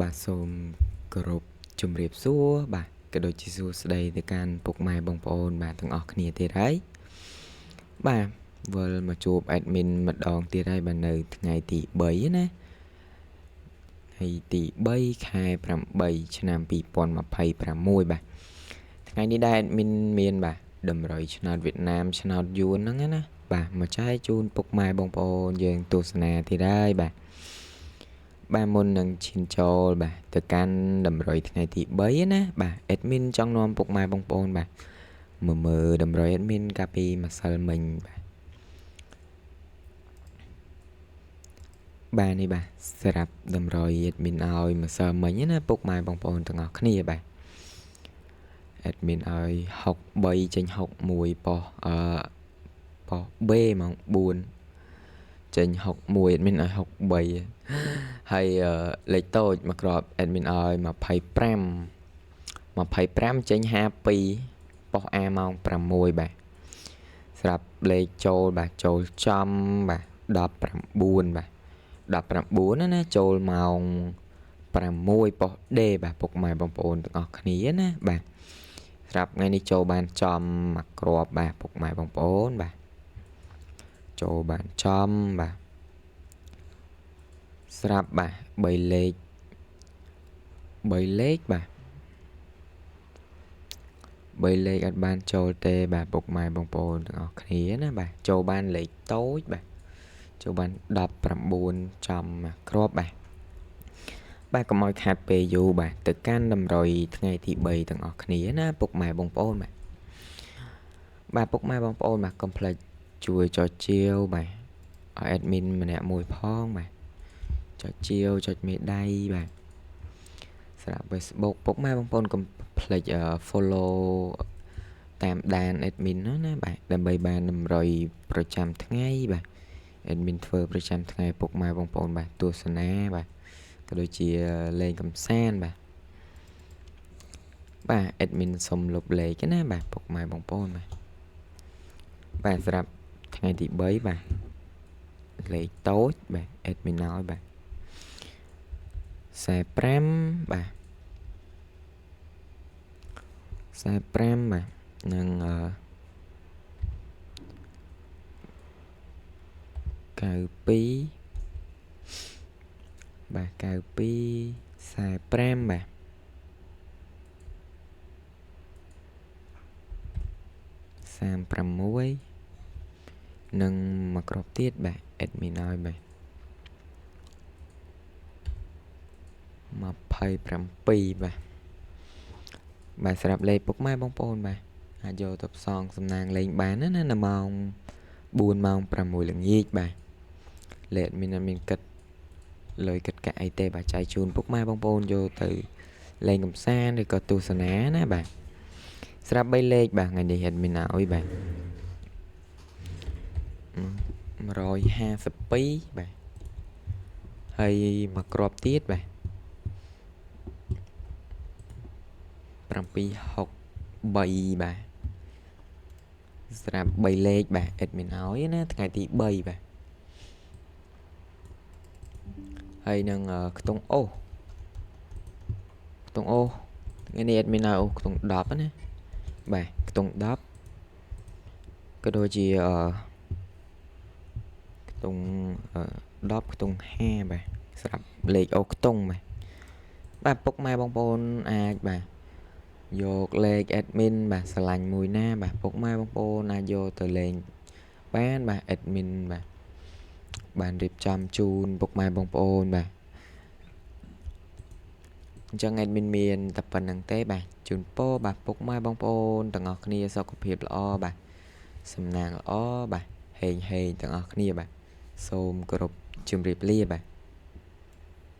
បាទសូមគោរពជម្រាបសួរបាទក៏ដូចជាសួស្តីទៅកាន់ពុកម៉ែបងប្អូនបាទទាំងអស់គ្នាទៀតហើយបាទវិលមកជួប admin ម្ដងទៀតហើយបាទនៅថ្ងៃទី3ណាថ្ងៃទី3ខែ8ឆ្នាំ2026បាទថ្ងៃនេះដែរ admin មានបាទតម្រុយឆ្នោតវៀតណាមឆ្នោតយួនហ្នឹងណាបាទមកចែកជូនពុកម៉ែបងប្អូនយើងទស្សនាទៀតហើយបាទបាទមុននឹងឈានចូលបាទទៅកាន់តម្រុយថ្ងៃទី3ណាបាទ admin ចង់នាំពុកម៉ែបងប្អូនបាទមកមើលតម្រុយ admin កាលពីម្សិលមិញបាទបាទនេះបាទស្រាប់តម្រុយ admin ឲ្យម្សិលមិញណាពុកម៉ែបងប្អូនទាំងអស់គ្នាបាទ admin ឲ្យ63ចេញ61ប៉ុស B ម៉ោង4ចេញ61 admin ឲ្យ63ហើយលេខតូចមួយគ្រាប់ admin ឲ្យ25 25ចេញ52ប៉ុស A ម៉ោង6បាទស្រាប់លេខចូលបាទចូលចំបាទ19បាទ19ណាចូលម៉ោង6ប៉ុស D បាទពុកម៉ែបងប្អូនទាំងអស់គ្នាណាបាទស្រាប់ថ្ងៃនេះចូលបានចំមួយគ្រាប់បាទពុកម៉ែបងប្អូនបាទចូលបានចំបាទស្រាប់បាទ3លេខ3លេខបាទ3លេខអត់បានចូលទេបាទពុកម៉ែបងប្អូនទាំងអស់គ្នាណាបាទចូលបានលេខតូចបាទចូលបាន19ចំមួយគ្រាប់បាទបាទកុំឲ្យខាតពេលយូរបាទទៅកាន់តម្រុយថ្ងៃទី3ទាំងអស់គ្នាណាពុកម៉ែបងប្អូនបាទបាទពុកម៉ែបងប្អូនបាទកុំភ្លេចជួយចុចជាវបាទឲ្យ admin ម្នាក់មួយផងបាទចុចជាវចុចមេដៃបាទសម្រាប់ Facebook ពុកម៉ែបងប្អូនកុំភ្លេច follow តាមដាន admin ណាបាទដើម្បីបានតម្រុយប្រចាំថ្ងៃបាទ admin ធ្វើប្រចាំថ្ងៃពុកម៉ែបងប្អូនបាទទស្សនាបាទក៏ដូចជាលេងកំសាន្តបាទបាទ admin សុំលុបលេខណាបាទពុកម៉ែបងប្អូនបាទបាទសម្រាប់ថ្ងៃទី3បាទលេខតូចបាទ admin ឲ្យបាទ45បាទ45បាទនឹងអឺ92បាទ92 45បាទ36និងមួយគ្រាប់ទៀតបាទ admin ឲ្យបាទ27បាទបាទសម្រាប់លេខពុកម៉ែបងប្អូនបាទអាចយកទៅផ្សងសំណាងលេងបានណានៅម៉ោង4ម៉ោង6ល្ងាចបាទលេខ admin អត់មានគិតលុយគិតកាក់អីទេបាទចែកជូនពុកម៉ែបងប្អូនយកទៅលេងកំសាន្តឬក៏ទស្សនាណាបាទស្រាប់3លេខបាទថ្ងៃនេះ admin ឲ្យបាទ152បាទហើយមួយគ្រាប់ទៀតបាទ763បាទស្រាប់3លេខបាទ admin ឲ្យណាថ្ងៃទី3បាទហើយនឹងខ្ទង់អូសខ្ទង់អូសថ្ងៃនេះ admin ឲ្យអូសខ្ទង់10ណាបាទខ្ទង់10ក៏ដូចជាខ្ទង់10ខ្ទង់5បាទស្រាប់លេខអូខ្ទង់បាទបាទពុកម៉ែបងប្អូនអាចបាទយកលេខ admin បាទស្រឡាញ់មួយណាបាទពុកម៉ែបងប្អូនអាចយកទៅលេងបានបាទ admin បាទបានរៀបចំជូនពុកម៉ែបងប្អូនបាទអញ្ចឹង admin មានតែប៉ុណ្្នឹងទេបាទជូនពរបាទពុកម៉ែបងប្អូនទាំងអស់គ្នាសុខភាពល្អបាទសំណាងល្អបាទហេងហេងទាំងអស់គ្នាបាទសូមគោរពជម្រាបលាបាទ